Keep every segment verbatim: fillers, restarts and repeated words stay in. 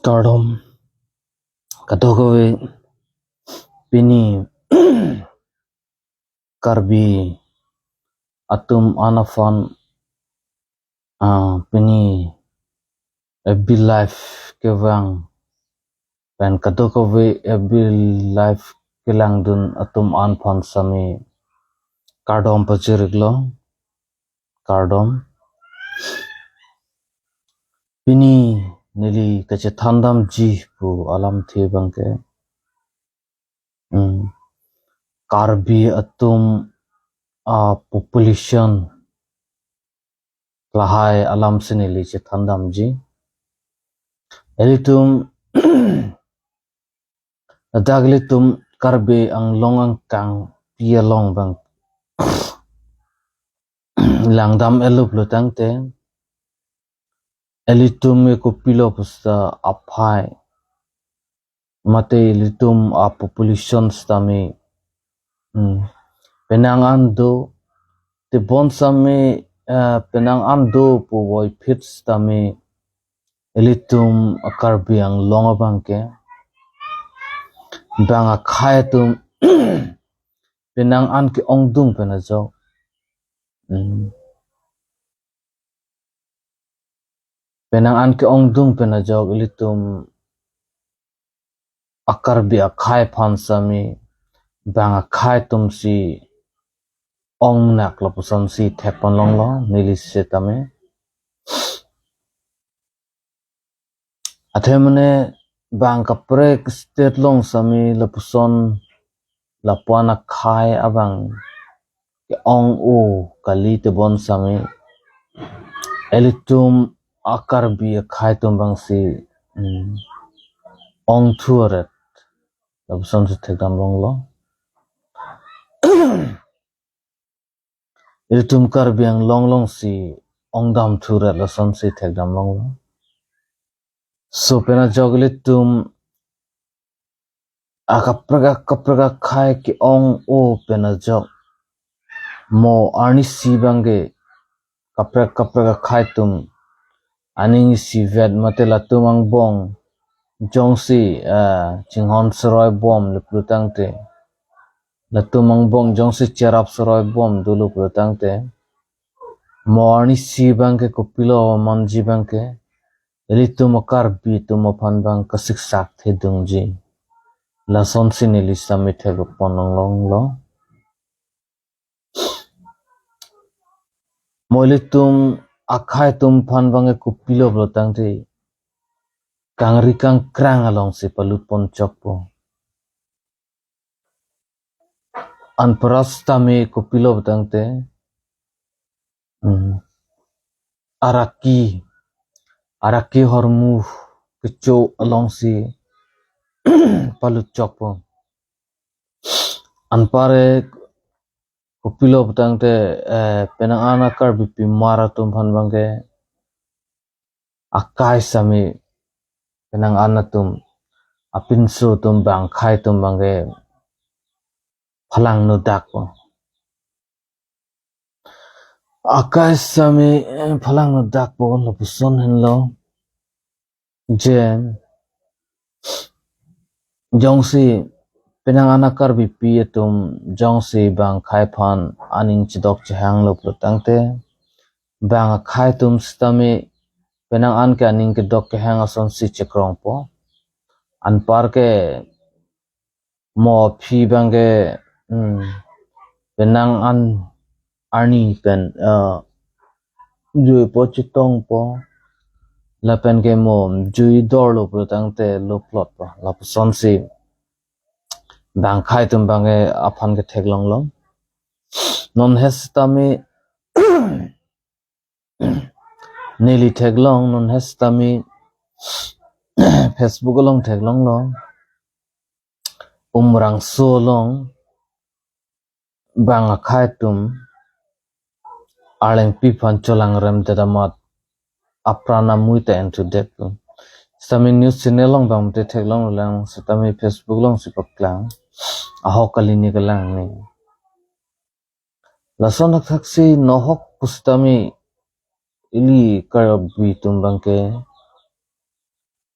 Kardom. Kadokave pini Karbi atum an aphan, ah, pini F B Live kevang pen kadokave F B Live kelangdun atum an aphan sami kardom pajir-iklo. Kardom. Pini neli kachethandamji pu alamthe abangke, hmm, Karbi atum a-population lahai alamsi neli chethandamji. Ilitum, ladak ilitum Karbi Anglong angkangpi along abang langdam-etlo pulotangte, ilitum ke kopilo pusta aphai mate ilitum a-population sitame, hmm, penang an do, tebon sitame, eh, penang an do pu voiphit sitame, ilitum a-Karbi Anglong abangke bang akhai atum penang an ke-ongdung pen ajok, hmm, penang an ke-ongdung pen ajok ilitum a-Karbi akhai aphan sami bang akhai atumsi ongnak lapusonsi thekponlonglo neli setame. Athe mane bang kaprek state along sami lapuson lapu-an akhai abang ke-ong-o kali, tebon sami ilitum a-Karbi akhai atum abangsi, hmm, ongthu aret lapusonsi thekdamlonglo. Ilitum Karbi Anglong alongsi ongdamthu aret lasonsi thekdamlonglo. So pen ajok ilitum akaprek akaprek akhai ke-ong-o pen ajok mo arnisi abangke kaprek kaprek akhai atum aning isivet mate latum angbong jongsi, ah, chinghon seroibomlo pulotangte, latum angbong jongsi cherap seroibom dolo pulotangte, mo arnisi abangke kopilo manji abangke, ilitum a-Karbi atum aphan abang kasiksak thedungji. Lasonsi neli sami thekponlonglonglo. Mo ilitum akhai atum aphan abangke kopilo pulotangte, kangri kangkrang alongsi palutpon chokpo. Anparta sitame kopilo pulotangte, hmm, araki, araki ahormu kecho alongsi palut chokpo. Anparke kopilo pulotangte, eh, penang an a-Karbipi mar atum aphan abangke akai sami penang an atum apinso atum bang akhai atum abangke phalangno dakpo. Akai sami, eh, phalangno dakpo lapuson henlo je jongsi penang an a-Karbipi atum jongsi bang akhai aphan aning chedok chehanglo pulotangte, bang akhai atum sitame penang an ke aning kedok kehang asonsi chekrongpo. Anparke mo aphi abangke, hmm, penang an arni pen, eh, juipo chetongpo, lapenke mo jui dorlo pulotangte loplotpo, lapusonsi bang akhai atum abangke aphan ketheklonglo. Non he sitame neli theklong, non he sitame Facebook along theklonglo, Umrangso along bang akhai atum Arlengpi aphan cholangremdet amat apran amui ta enthudetpo. Sitame news channel along abang te theklonglo lang, sitame Facebook alongsi paklang, ahok kali ne kalang ne. Lason thakthaksi nohok pusitame ili Karbi atum abangke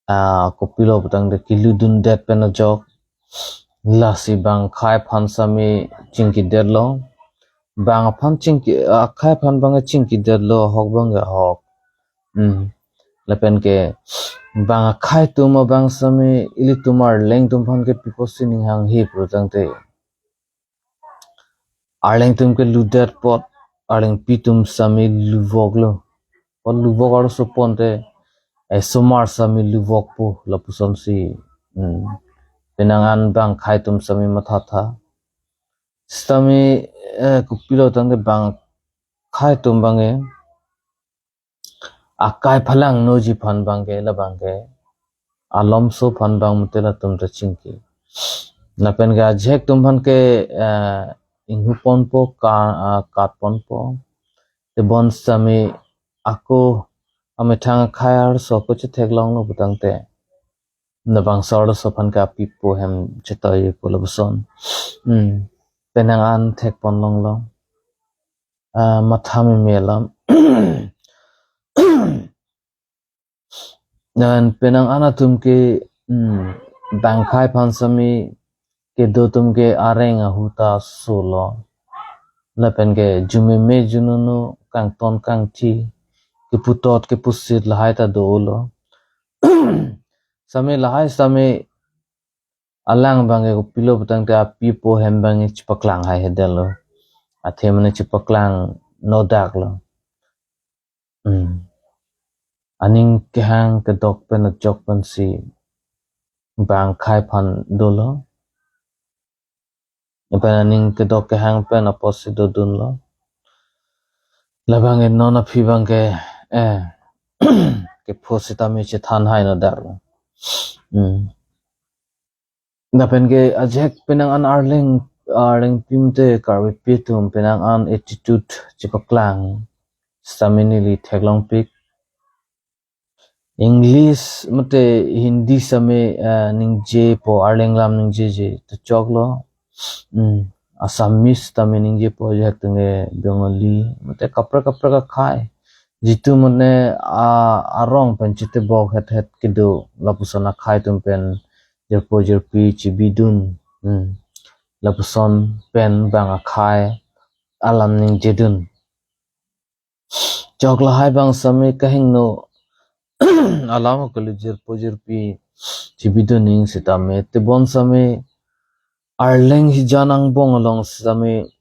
ah, kopilo putangte keludundet pen ajok. Lasi bang akhai aphan sami chingkidetlo. Bang aphan chingki, ah, akhai aphan bang chingkidetlo, ahok bang ahok. Hmm. Lapen ke bang akhai atum abang sami ilitum arleng atum aphan ke pi apotsi ning hanghe putangte, arleng atum ke ludet apot arlengpi atum sami luvoklo. Apot luvok arloso pon te, eh, osomar sami luvokpo lapusonsi. Hmm. Penang an bang akhai atum sami mathatha. Sitame, eh, kopilo tangte bang akhai atum abang ke akai phalangnoji aphan abang ke, labang ke alomso aphan abang mate latum ta chingki. Lapen ke ajahak atum aphan ke, eh, inghu ponpo, ka, ah, kat ponpo. Tebon sitame ako amethang akhai arloso ako chetheklonglo putangte, labangso arloso aphan ke apipo ahem chetoipo lapuson. Hmm. Penang an thek pon longlong. Ah, matha meme alam. Dan penang an atum ke, hmm, bang akhai aphan sami kedo atum ke areng ahu ta solo. Lapen ke jumeme jununu, kangton kangthi, keputot kepusit lahai ta dolo. Sami lahai sami alang abang ke kopilo putangte apipo ahem abang ke chepaklang haihedetlo. Athe mane chepaklang nodaklo. Hmm. Aning kehang kedok pen ajok pensi bang akhai aphan dolo. Lapen aning kedok kehang pen apotsi dodunlo. Labang ke non aphi abang ke, eh, kepho sitame chethan hai nodaklo. Hmm. Lapen ke ajahak penang an arleng, arlengpi mate Karbipi atum penang an attitude chepaklang sitame neli theklongpik. English mate Hindi sami, eh, ningjepo, arleng alam ningjeje ta choklo. Hmm, Assamese sitame ningjepo, ajahak atum ke Bengali mate kaprek kaprek akhai. Jitu mane, ah, arong pen chetebok hethet kedo lapuson akhai atum pen jirpo jirpi chebidun. Hmm. Lapuson pen bang akhai alam ningjedun. Chok lahai abang sami kahingno alam kali jirpo jirpi chebidun ning sitame tebon sami arleng hijan angbong along sitame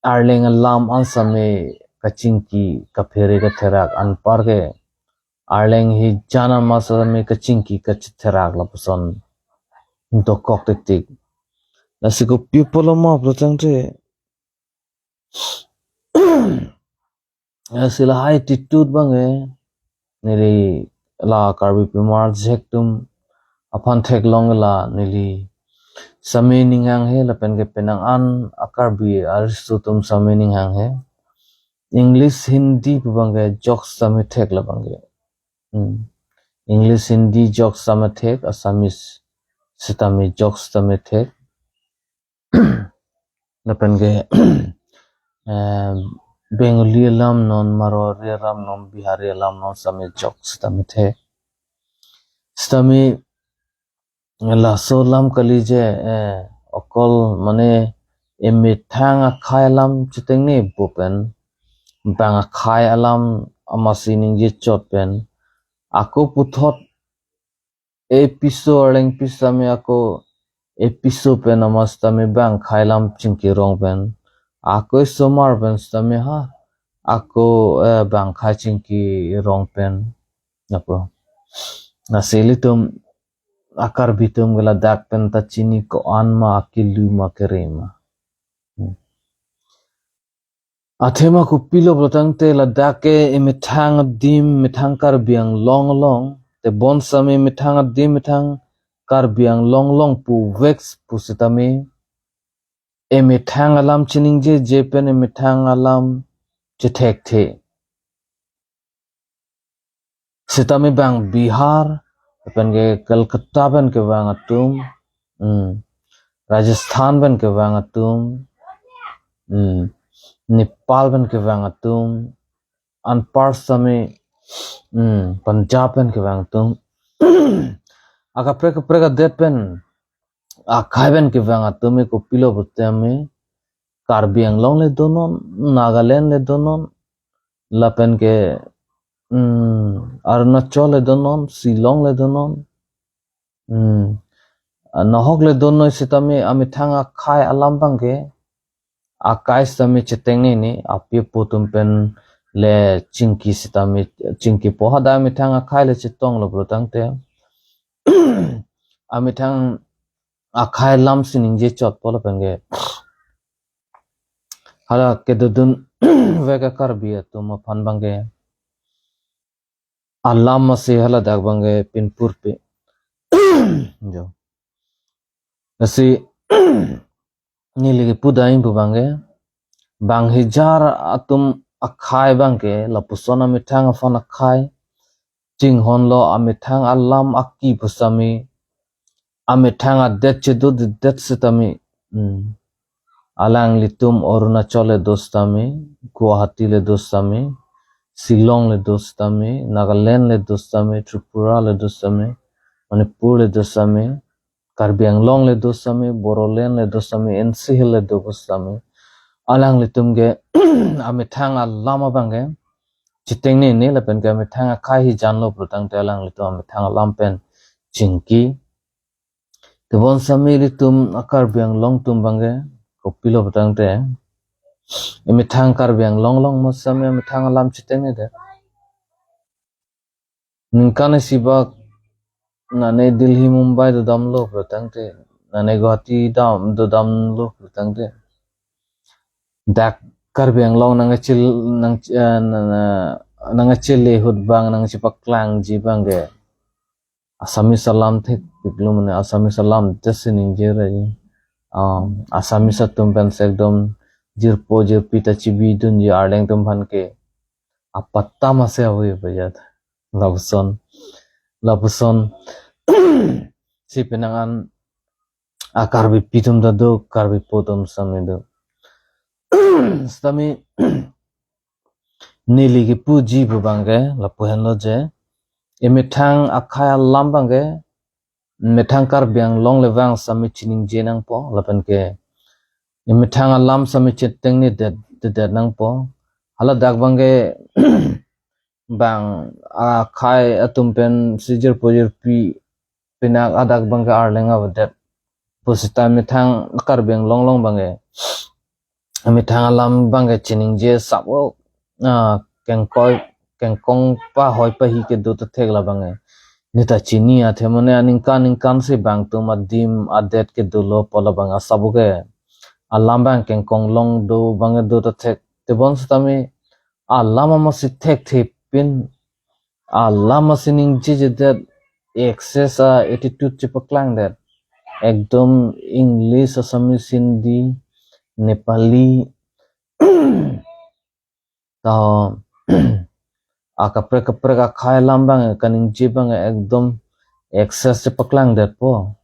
arleng alam an sami kachingki kaphere katherak anpar ke arleng hijan ama sami kachingki kachetherak lapuson dokok titik. Lasi kopi pulo ma pulotangte, eh, si lahai attitude abang ke neli la Karbipi amar ajahak atum aphan theklong la neli sami ning hanghe lapen ke penang an a-Karbi ariso atum sami ning hanghe. English Hindi pu abang ke jok sitame thek labang ke. Hmm. English Hindi jok sitame thek, Assamese sitame jok sitame thek. Lapen ke, eh, Bengali alam non, Marwari alam non, Bihari alam non sitame jok sitame thek. Sitame laso alam kali je, eh, okol mane emethang akhai alam chetengne pu pen, bang akhai alam amasi ningje chot pen, ako puthot episo arlengpi sitame ako episo pen ama sitame bang akhai alam chingki rong pen, ako osomar pen sitame ha ako, eh, bang akhai chingki rong pen. Lapu. Lasi ilitum a-Karbi atum ke ladak pen ta chini ko-an ma, akelu ma, kere ma. Hmm. Athema kopilo pulotangte ladak ke emethang adim, methang Karbi Anglong along, tebon sami methang adim, methang Karbi Anglong along pu vek pu sitame emethang alam chiningjeje pen emethang alam chethekthe. Sitame bang Bihar, lapen ke Kolkata pen kevang atum, hmm, Rajasthan pen kevang atum, hmm, Nepal pen kevang atum, anpar sitame, hmm, Punjab pen kevang atum, akaprek kaprek adet pen akhai pen kevang atum ke kopilo putame Karbi Anglong le donon, Nagaland le donon, lapen ke, mm, Arunachal le donon, Shillong le donon, mm, nahok le donon sitame amethang akhai alam abangke, akai sitame chetengnene, api apo atum pen le chingki sitame chingkipo, hadak amethang akhai le chetonglo pulotangte amethang akhai alam si ningje chotpo lapen ke hala kedodun vek a-Karbi atum aphan abangke alam asi haladak abangke pinpurpe. Jo. Lasi neli kepu dai pu abangke, bang hijar atum akhai abangke, lapuson amethang aphan akhai chinghonlo, amethang alam aki pusitame, amethang adet chedodedet sitame, hmm, alanglitum Arunachal le do sitame, Guwahati le do sitame, Shillong le do sitame, Nagaland le do sitame, Tripura le do sitame, Manipur le do sitame, Karbi Anglong le do sitame, Bodoland le do sitame, N C Hills le do sitame, alanglitum ke amethang alam abangke chetengnene lapen ke amethang akhai hijanlo pulotangte alanglitum amethang alam pen chingki. Tebon sitame ilitum a-Karbi Anglong atum abangke kopilo pulotangte, emethang Karbi Anglong along mo sitame amethang alam chetengnede. Ningkan isi bak nane Delhi, Mumbai dodamlo pulotangte, nane Guwahati dam dodamlo pulotangte, dak Karbi Anglong nangchil nang, eh, nang, nangchile ahut abang nangchepaklangji abangke Assamese alam thekpiklo, mane Assamese alam adet si ningje ra. Um, Assamese atum pen si ekdom jirpo jirpi ta chibidunji, Arleng atum aphan ke apatta masi ave pajat. Lapuson, lapuson si penang an a-Karbipi atum ta do, Karbipo atum sitame do. Sitame neli kepuji pu abangke lapu henlo je, emethang akhai alam abangke, emethang Karbi Anglong le vang sitame chiningje nangpo, lapen ke emethang alam sitame chetengnedet, dedet nangpo. Haladak abangke bang akhai atum pen si jirpo jirpi, pinak hadak abangke Arleng avedet pusita methang Karbi Anglong along abangke, methang alam abangke chiningje sabo, ah, kengkoi, kengkong pahoi pahi kedo ta thek la abangke neta chini athe, mane aningkan ningkan si bang atum adim adet kedolo pu la abang asabo ke alam abang kengkong along do abangke do ta thek. Tebon sitame alam amasi thekthepin, alam amasi ningjejedet, excess a-attitude chepaklangdet, ekdom English, Assamese, Hindi, Nepali, ta akaprek kaprek akhai alam abang, kaningje abang ekdom excess chepaklangdetpo.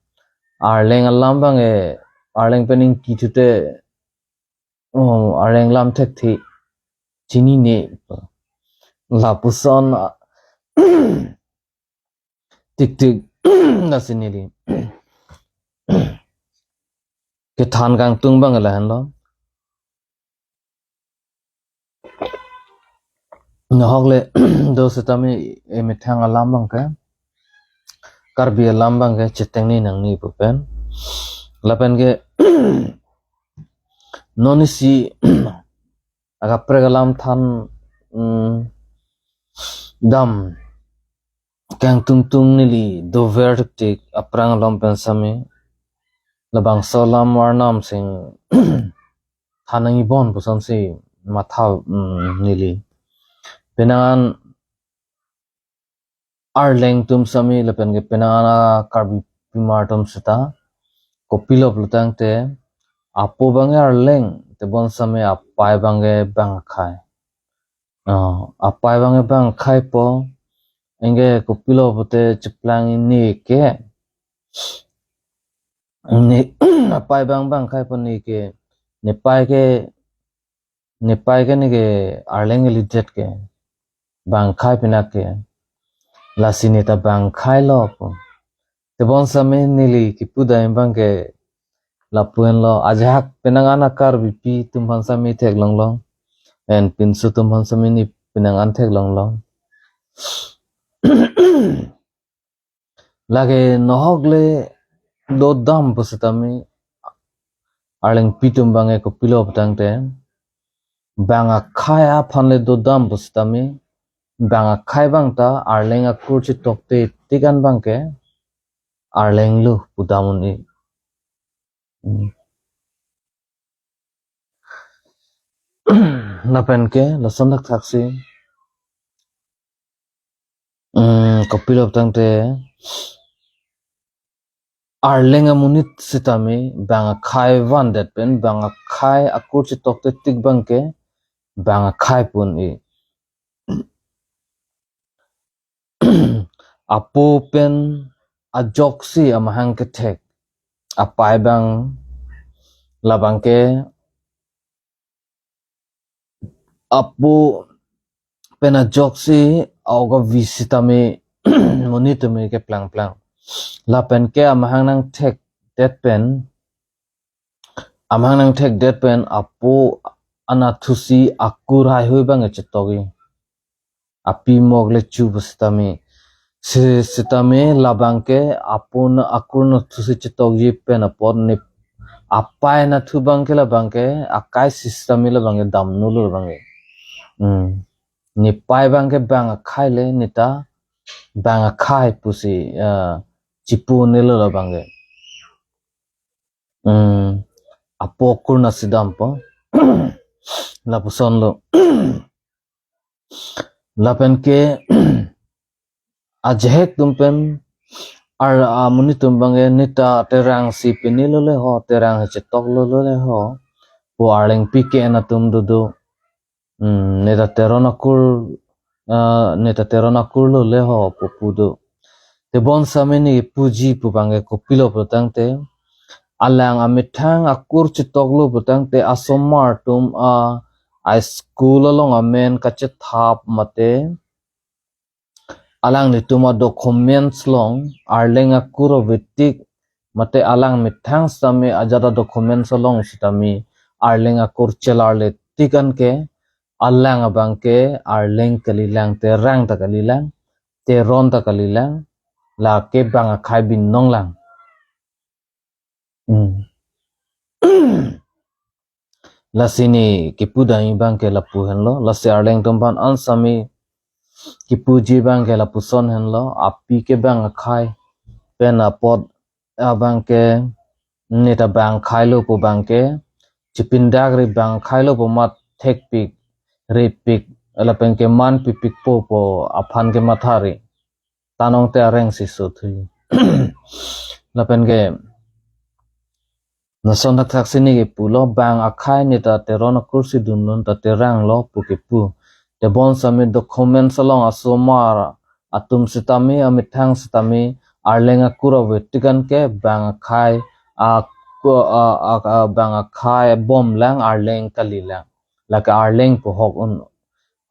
Arleng alam abang, Arleng pen ingki thute, oh, Arleng alam thekthe chinine. Lapuson, ah, tiktik lasi neli kethan kangtung abang lahenlo. Nahok le do sitame emethang alam abangke, Karbi alam abangke chetengne nangne pu pen. Lapen ke non isi akaprek alam than, mm, dam kangtungtung neli dover tiktik aphrang along pen sitame, labangso alam Arnam Singh than nangjibon pusonsi matha, mm, neli. Penang an Arleng atum sitame lapen ke penang an a-Karbipimar atum seta kopilo pulotangte, apo abangke Arleng, tebon sitame apai abangke bang akhai. Ah, apai abangke bang akhaipo, anke kopilo pute cheplang ini ke. Ini apai abang bang akhaipo, neke, nepai ke, nepai ke neke Arleng kalidet ke, bang akhai pinak ke. Lasi neta bang akhai lo pu. Tebon sitame neli kipu dam abangke lapu henlo, ajahak penang an a-Karbipi atum aphan sitame theklonglong. Lapen pinso atum aphan sitame ne penang an theklonglong. Lake nohok le dodam pusitame Arlengpi atum abangke kopilo putangte, bang akhai aphan le dodam pusitame, bang akhai abang ta Arleng akur chetokte tik an abangke Arleng lo pudam un-e. Hmm. Lapen ke lason thakthaksi, hmm, kopilo putangte, Arleng amonit sitame bang akhai vandet pen bang akhai akur chetokte tik abangke bang akhai pu un-e. Apo pen ajoksi amahang kethek apai abang, labangke apo pen ajoksi a-ok avi sitame monit tame keplangplang. Lapen ke amahang nangthekdet pen, amahang nangthekdet pen apo anatthu si akur haihui abang chetok-i. Api mok le chu pusitame. Si sitame labangke apo na akur anatthu si chetokji pen apot ne apai anatthu abangke labangke akai si sitame labangke damnolo labangke. Hmm. Ne pai abangke bang akhai le neta bang akhai pusi, ah, chipu un-elo labangke. Hmm. Apo akur nasi dampo. Lapuson lo. Lapen ke ajahak atum pen ar amonit atum abangke neta Terang si pinilo le ho, Terang chetoklo le ho pu Arlengpi ke-en atum dodo. Hmm, neta Teron akur, ah, neta Teron akur lo le ho pu pu do. Tebon sitame ne puji pu abangke kopilo putangte, alang amethang akur chetoklo putangte asomar atum a, a-school along amen kachethap mate alanglitum a-documents along Arleng akur ave tik mate alang methang sitame ajat a-documents along sitame Arleng akur chelarle tik anke alang abangke Arleng kalilang, Terang ta kalilang, Teron ta kalilang, lake bang akhai binong lang. Hmm. Lasi ne kipu dam abangke lapu henlo, lasi Arleng atum aphan an sitame kipuji abangke lapuson henlo, api ke bang akhai pen apot abangke neta bang akhai lo pu abangke chipindak ri bang akhai lo pu amat thekpik, repik, lapen ke manpipikpo pu aphan ke mathari. Tanong te areng si sothui. Lapen ke lason thakthaksi ne kipulo, bang akhai neta Teron akur si dundun ta Terang lo pu kipu. Tebon sitame documents along asomar atum sitame amethang sitame Arleng akur ave tik anke bang akhai a, a, a, a, bang akhai bom lang, Arleng kalilang. Lake Arleng pu hok un,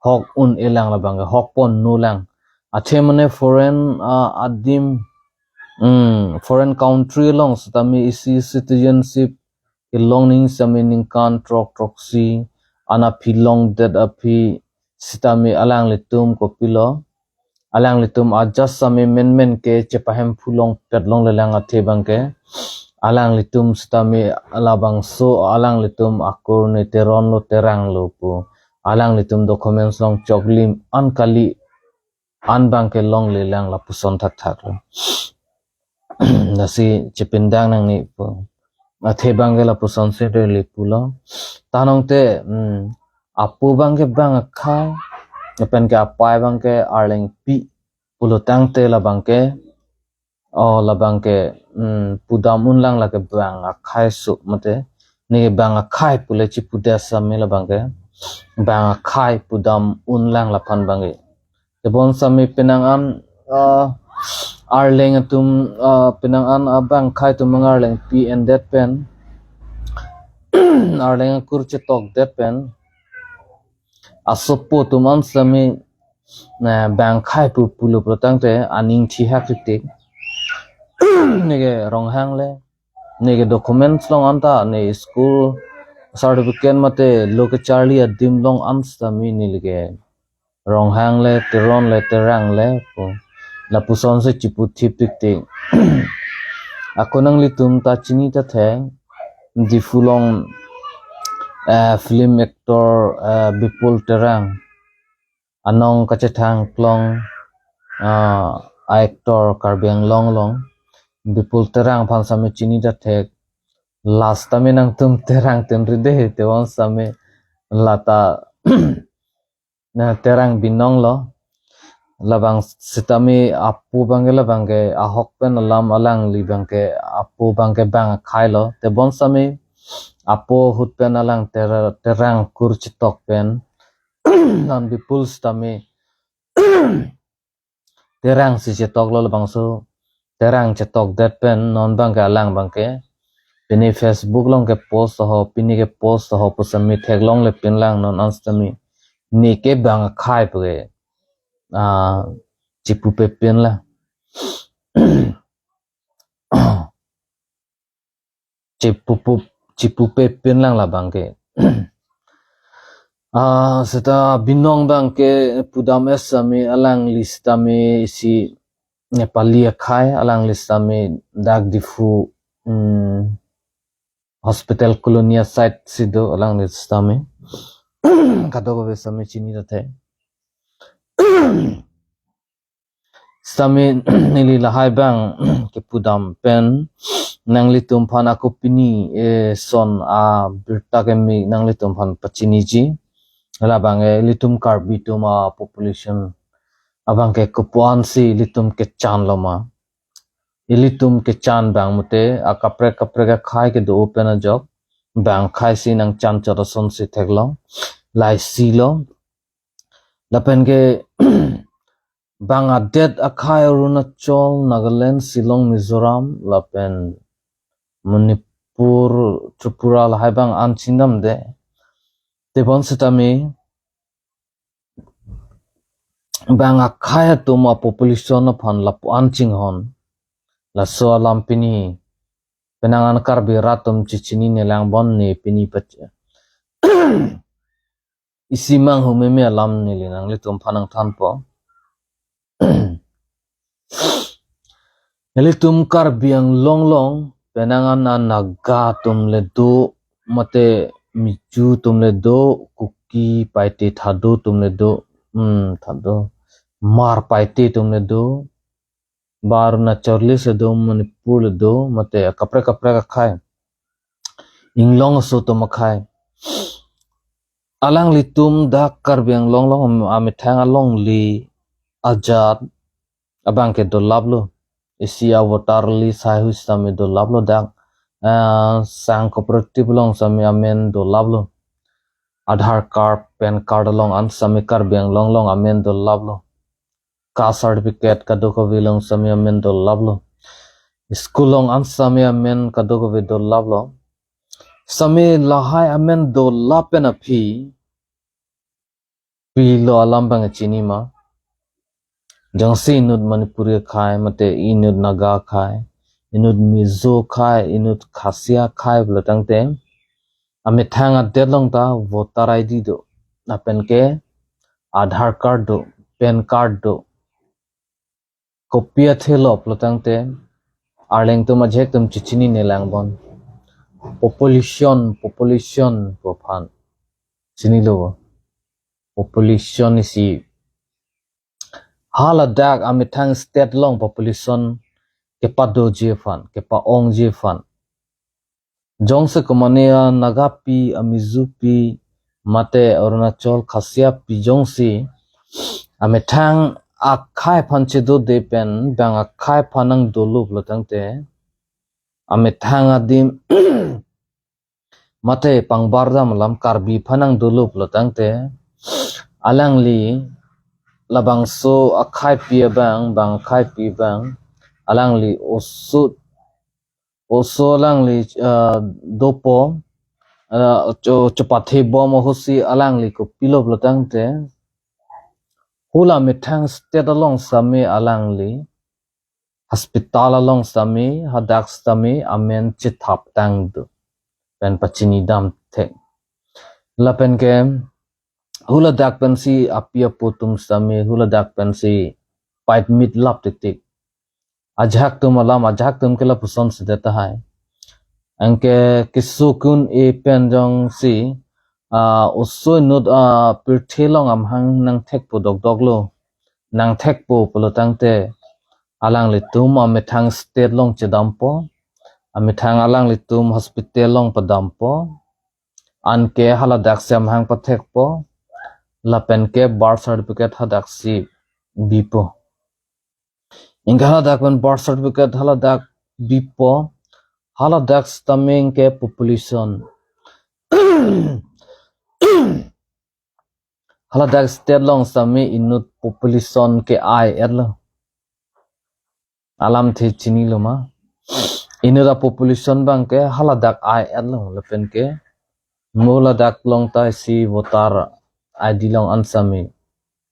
hok un-e lang labangke, hok ponno lang. Athe mane foreign, ah, adim, hmm, foreign country along sitame isi citizenship kelong ning sitame ningkan throk throksi an aphi longdet aphi sitame alanglitum kopilo, alanglitum ajat sitame menmen ke chepahemphu longpet longle lang athe abangke alanglitum sitame labangso alanglitum akur ne Teron lo Terang lo pu alanglitum documents along choklim an kali an abangke longle lang lapuson thakthak lo. Lasi chepindang nangne pu. Athe abangke lapuson si rele pulo. Tanong te, hmm, apo abangke bang akhai, lapen ke apai abangke Arlengpi pulo tangte labangke, oh, labangke, hmm, pudam un lang lake bang akhai su mate. Ne bang akhai pule chipudet sitame labangke bang akhai pudam un lang laphan abangke. Tebon sitame penang an, ah, Arleng atum, ah, penang an, ah, bang akhai atum Arlengpi endet pen, Arleng akur chetokdet pen, asopo atum an sitame na bang akhai pu pulo pulotangte aning thihak tiktik. Neke Ronghang le, neke documents along anta, ne school certificate mate lo kecharli adim along an sitame nelike Ronghang le, Teron le, Terang le pu, lapusonsi chiputhip tiktik. Ako nanglitum ta chini ta thek, Diphu along, eh, film actor, eh, Bipul Terang, anong kachethang klong, ah, actor Karbi Anglong along, Bipul Terang aphan sitame chini ta thek. Last time nangtum Terang tenri de, tebon sitame lata na Terang Binong lo. Labang sitame apo abangke, labangke ahok pen alam alangli abangke apo abangke bang akhai lo. Tebon sitame apo ahut pen alang Ter-, Terang kur chetok pen non Bipul sitame Terang si chetok lo, labangso Terang chetok det pen non abangke alang abangke pini Facebook along ke post ho, pini ke post ho pu sitame theklongle pinlang, non an sitame neke bang akhai pu ke, ah, chipupe pinlang. Chipupu, chipupe pinlang labangke. Ah, seta Binong abangke pudam es sitame alangli sitame isi Nepali akhai, alangli sitame dak Diphu, hmm, hospital colony aside si do, alangli sitame. Kadokave sitame chini ta thek. Sitame neli lahai abang kepudam pen nanglitum aphan ako pini, eh, son abirta keme nanglitum aphan pachiniji. Labang, eh, ilitum Karbi atum apopulation abangke kopuan si ilitum kechan lo ma. Ilitum kechan abang mate akaprek kaprek akhai kedo pen ajok bang akhai si nangchan chot asonsi theklong. Laisi lo. Lapen ke bang adet akhai Arunachal, Nagaland, Shillong, Mizoram, lapen Manipur, Tripura lahai abang an chindam de. Tebon sitame bang akhai atum apopulation aphan lapu-an chinghon. Laso alam pini penang an Karbi rat atum chechinine lang bon, ne pini pach-, isi manghumeme alam neli nanglitum aphan nangthanpo. Nelitum Karbi Anglong along penang an Naga atum le do, mate Mizo atum le do, Kuki, Paite, Thadou atum le do, hmm, Thadou, Hmar Paite atum le do, ba Arunachal le do, Manipur le do, mate kaprek kaprek akhai, inglong aso atum akhai. Alanglitum dak Karbi Anglong along amethang alongle ajat abangke dolaplo. Isi avoter list haihui sitame dolaplo dak. Ah, sang cooperative along sitame amen dolaplo. Aadhaar card, PAN card along an sitame Karbi Anglong along amen dolaplo. Caste certificate kadokave along sitame amen dolaplo. School along an sitame amen kadokave dolaplo. Sitame lahai amen dolap pen aphi pilo alam abang chinima. Jongsi inut Manipuri akhai, mate inut Naga akhai, inut Mizo akhai, inut Khasi akhai pulotangte amethang adet along ta voter I D do, lapen ke Aadhaar card do, PAN card do. Kopi athe lo pulotangte arleng atum ajahak atum chechinine lang bon. Population, population pu aphan chinilo. Population isi haladak amethang state along population kepadoji aphan, kepa-ongji aphan. Jongsi komane a Nagapi, a Mizopi, mate Arunachal Khasi api jongsi amethang akhai aphan chedode pen bang akhai aphan nangdolo pulotangte, amethang adim mate pangbar dam alam Karbi aphan nangdolo pulotangte, alangli labangso akhaipi abang, bang akhaipi abang, alangli oso, oso alangli, ah, dopo, ah, cho-, chopathe bom ahutsi alangli kopilo pulotangte, Hula methang state along sitame alangli hospital along sitame hadak sitame amen chethap tangdun pen pachini dam thek. Lapen ke huladak pensi api apo atum sitame huladak pensi pait mit lap titik. Ajahak atum alam, ajahak atum ke lapuson si det tahai. Anke kesung un-e pen jongsi, ah, oso inut, ah, pirthe along amahang nangthekpo dokdok lo. Nangthekpo pulo tangte alanglitum amethang state along chedampo. Amethang alanglitum hospital along padampo. Anke haladak si amahang pathekpo. Lapen ke birth certificate hadak si bipo. Anke haladak pen birth certificate haladak bipo. Haladak sitame ke population. Haladak state along sitame inut population ke ai-et lo. Alamthe chinilo ma. Inut apopulation abang ke haladak ai-et lo lapen ke mo ladak along ta isi voter I D along an sitame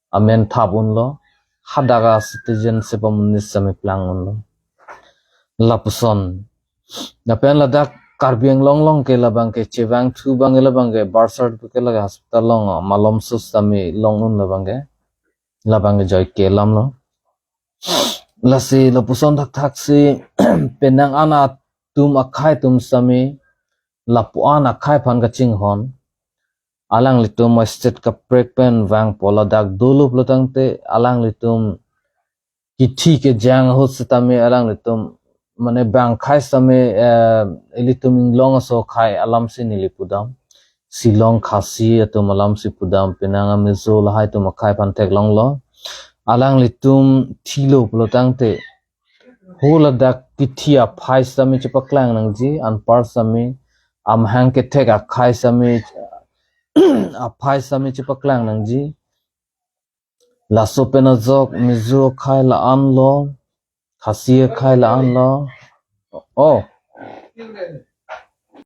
amen thap unlo. Hadak a citizenship amonit sitame plang unlo. Lapuson. Lapen ladak Karbi Anglong along ke labang ke chevangthu abang ke labang ke birth certificate lake hospital along malomso sitame long un labang ke. Labang ke joike alam lo. Lasi lapuson thakthak si penang an atum akhei atum sitame lapu-an akhei aphan kachinghon. Alanglitum state kaprek pen vangpo ladak dolo pulo tangte alanglitum kithi kejang ahut sitame alanglitum mane bang akhei sitame, eh, ilitum inglong aso akhei alam si neli pudam. Shillong Khasi atum alam si pudam, penang a Mizo lahai atum akhei aphan theklonglo. Alanglitum thilo pulo tangte huladak kithi aphai sitame chepaklang nangji, anpar sitame amahang kethek akhei sitame aphai sitame chepaklang nangji. Laso pen ajok Mizo akhei la-an lo, Khasi akhei la-an lo. Oh.